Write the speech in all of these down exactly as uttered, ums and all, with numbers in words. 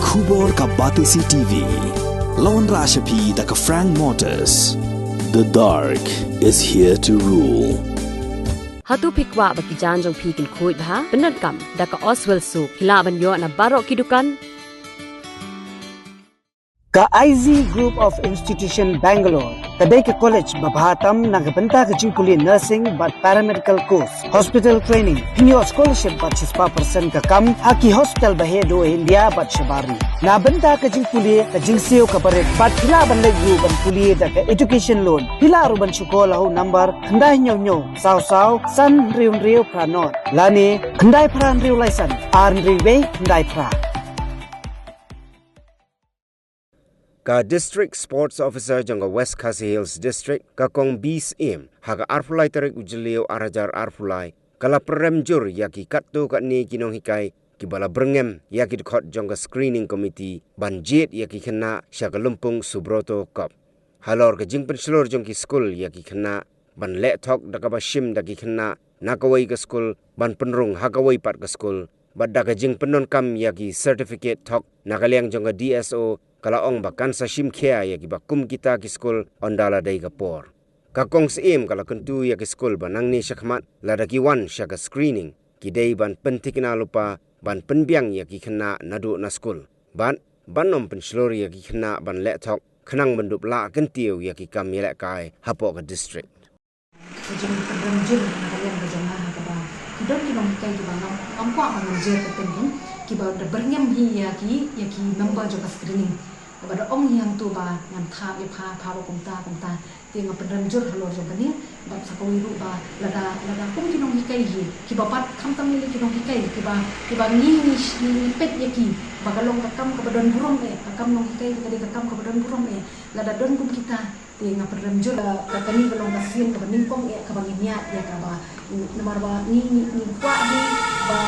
Khubor ka Batesi T V. Lawan Rashapi da ka Frank Motors. The dark is here to rule. Hato phi kwah ba ki jaiñ jong phi kin khuid bha? Pyndonkam da ka Oswell Soap. Phi lah ban ïoh na baroh ki dukan. Ka I Z Group of Institution Bangalore ka dei ka college ba bha tam na ka bynta ka jingpule nursing bad paramedical course, hospital training. Phin ïoh scholarship bad shispah percent ka kam ha ki hospital ba heh duh India bad shabar ri. Na bynta ka jingpule, ka jingsiew kaba rit bad phi lah ban leit ruh ban pule da ka education loan. Phi lah ruh ban shukor ha u number khyndai hynñiew hynñiew saw saw san hynriew hynriew phra nod lane khyndai phra hynriew lai san ar hynriew wei khyndai phra. Ka District Sports Officer jong ka West Khasi Hills District, ka Kong B Syiem, ha ka arphew lai tarik u Jylliew ar hajar arphew lai, ka la pynrem jur ïa ki katto katne ki nonghikai kiba la byrngem ïa ki dkhot jong ka screening committee ban jied ïa ki khynnah sha ka lympung Subroto Cup. Halor ka jingpynshlur jong ki skul ïa ki khynnah ban leh thok da kaba shim da ki khynnah na kawei ka skul ban pynrung ha kawei pat ka skul, bad da ka jingpyndonkam ïa ki certificate thok na ka liang jong ka D S O, ka la ong ba kan sa shim khia ïa kiba kum kita ki skul ynda la dei ka por. Ka Kong Syiem ka la kyntu ïa ki skul ba nangne shakhmat lada ki wan sha ka screening, ki dei ban pynthikna lypa ban pynbiang ïa ki khynnah naduh na skul bad ban ym pynshlur ïa ki khynnah ban leh thok khnang ban dup lah kyntiew ïa ki kam ïalehkai hapoh ka district. Ka jingpynrem jur na ka liang ka jong nga ha kaba ki don ki nonghikai kiba ngam, ngam kwah ba ngan jer kyrteng hi, kiba da byrngem hi ïa ki, ïa ki member jong ka screening. Kaba da ong hi hangto ba ngan thap ïa pha, pha ba kumta kumta. Te nga pynrem jur halor jong kane bad sa kawei ruh ba lada, lada kum ki nonghikai hi kiba pat, khamtam lei lei ki nonghikai kiba, kiba ngi, ngi, ngi peit ïa ki ba ka long ka kam kaba don burom eh, ka kam nonghikai ka dei ka kam kaba don burom eh. Lada don kum kita, te nga pynrem jur. Ka, kane ka long ka sien kaba nyngkong eh kaba ngin ïaid ïa kaba, namar ba ngi, ngi, ngi kwah hi ba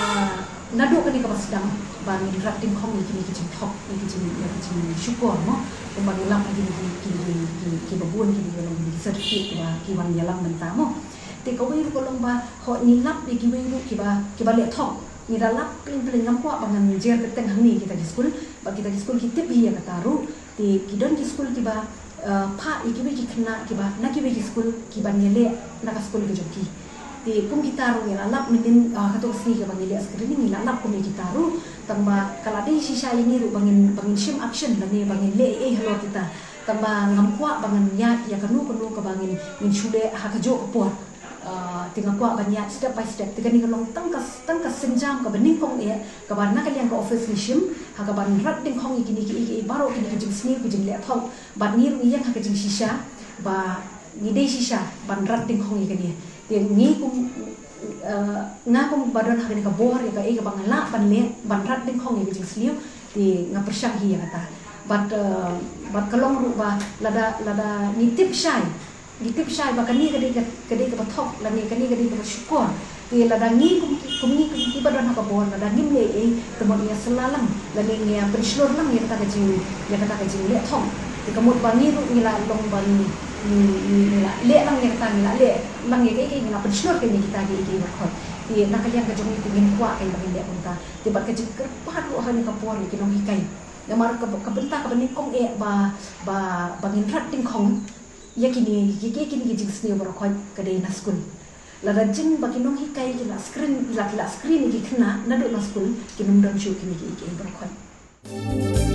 naduh kane kaba sdang ba ngin rat dyngkhong ïa kine ki jingthok, ïa ki jing, ïa ki jingshukor mo. Kumba ngi lap ïa kine ki, ki, ki, ki, kiba bun kine ki long ki certificate kiba ki wan ïalam mynta mo. Te kawei ruh ka long ba hooid ngi lap ïa kiwei ruh kiba, kiba leh thok. Ngi da lap pleng pleng, ngam kwah ba ngan jer kyrteng hangne kita ki skul, ba kita ki skul ki tip hi ïa kata ruh. Te ki don ki skul kiba, eh, phah ïa kiwei ki khynnah kiba na kiwei ki skul kiban ïaleh na ka skul ka jong ki. Te kum kita ruh ngi la lap mynnin, ah, kato ka sngi kaba ngi leh screening ngi la lap kum ïa kita ruh. Tang ba ka la dei shisha ïa ngi ruh ba ngin, ba ngin shim action lane ba ngin leh ei ei halor kita. Tang ba ngam kwah ba ngan ïaid ïa kano kano kaba ngin, ngin shu leh ha kajuh ka por. Ah, te nga kwah ban ïaid step by step. Te kane ka long tang ka, tang ka sienjam kaba nyngkong eh kaba na ka liang ka office ngi shim ha kaban rat dyngkhong ïa kine kiei kiei baroh, kine ki jingsniew ki jingleh thok. Bad ngi ruh ngi ïeng ha ka jingshisha ba ngi dei shisha ban rat dyngkhong ïa kane. Te ngi kum, eh, nga kum ba don ha kane ka bor ïa kaei kaba nga lah ban leh ban rat dyngkhong ïa ka jingsniew, te nga pyrshang hi ïa kata. Bad, eh, bad ka long ruh ba lada, lada ngi tip shai, ngi tip shai ba kane ka dei ka, ka dei kaba thok lane kane ka dei kaba shukor. Te lada ngi kum, kum ngi kum kiba don ha ka bor, lada ngim leh ei ei, te mut ngi ïa syllah lang lane ngi ïa pynshlur lang ïa kata ka jing, ïa kata ka jingleh thok. Te ka mut ba ngi ruh ngi la long ba ngi, ngi, ngi, ngi la leh lang ïa kata, ngi la leh lang ïa kaei kaei, ngi la pynshlur ïa kita kiei kiei baroh. Te na ka liang ka jong ngi te ngim kwah kaei ba ngin leh kumta. Te bad ka jingkyrpad ruh ha kane ka por ïa ki nonghikai. Namar ka, ka bynta kaba nyngkong eh ba, ba, ba ngin rat dyngkhong ïa kine, ïa ki, ïa kine ki jingsniew baroh ka dei na skul. Lada jin ba ki nonghikai ki la screen, ki la, ki la screen ïa ki khynnah naduh na skul, kin ym don shuh kine kiei kiei baroh.